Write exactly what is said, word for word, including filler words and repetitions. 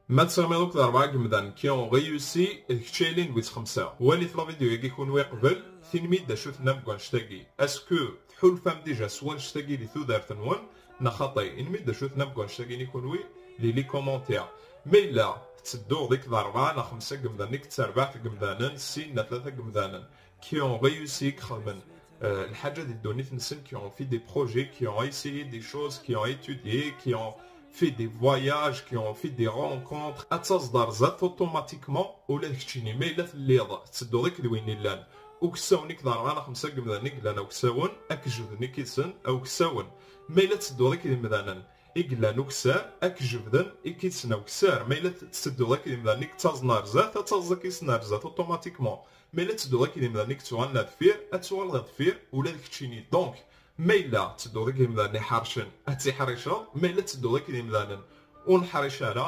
Ma tesɛiḍ akk d rebɛa n yimdanen qui ont réussi, d kečč ay yellan deg wis xemsa. Walit la vidéo-agi kunwi qbel, tinim-d d acu tennam deg wannect-agi. Est-ce que tḥulfam déjà s wannect-agi di tudert-nwen? Neɣ xaṭi, inim-d d acu tennam deg wannect-agi-nni kunwi di les commentaires. Ma yella tettedduḍ akk d rebɛa neɣ xemsa n yimdanen, akk d terbaɛt n yimdanen, sin neɣ tlata n yimdanen qui ont réussi, qui xedmen euh, lḥaǧa di ddunit-nsen, qui ont fait des projets, qui ont essayé des choses, qui ont étudié, qui ont fait des voyages, qui ont fait des rencontres, ad taẓeḍ ar zdat automatiquement. Ula d keččini, ma yella telliḍ tettedduḍ akk d win illan uksawen, akk d rebɛa neɣ xemsa n yimdanen i yellan uksawen, ad k-jebden akk-isen uksawen. Ma yella tettedduḍ akk d yimdanen i yellan ukessar, ad k-jebden akk-isen ukessar. Ma yella tettedduḍ akk d yimdanen i yettaẓen ar zdat, ad taẓeḍ akk-isen ar zdat automatiquement. Ma yella tettedduḍ akk d yimdanen i yettuɣalen ar deffir, ad tuɣaleḍ ar deffir ula d keččini. Donc, ma yella tettedduḍ akk d yimdanen iḥercen, ad tiḥriceḍ. Ma yella tettedduḍ akk d yimdanen ur neḥric ara,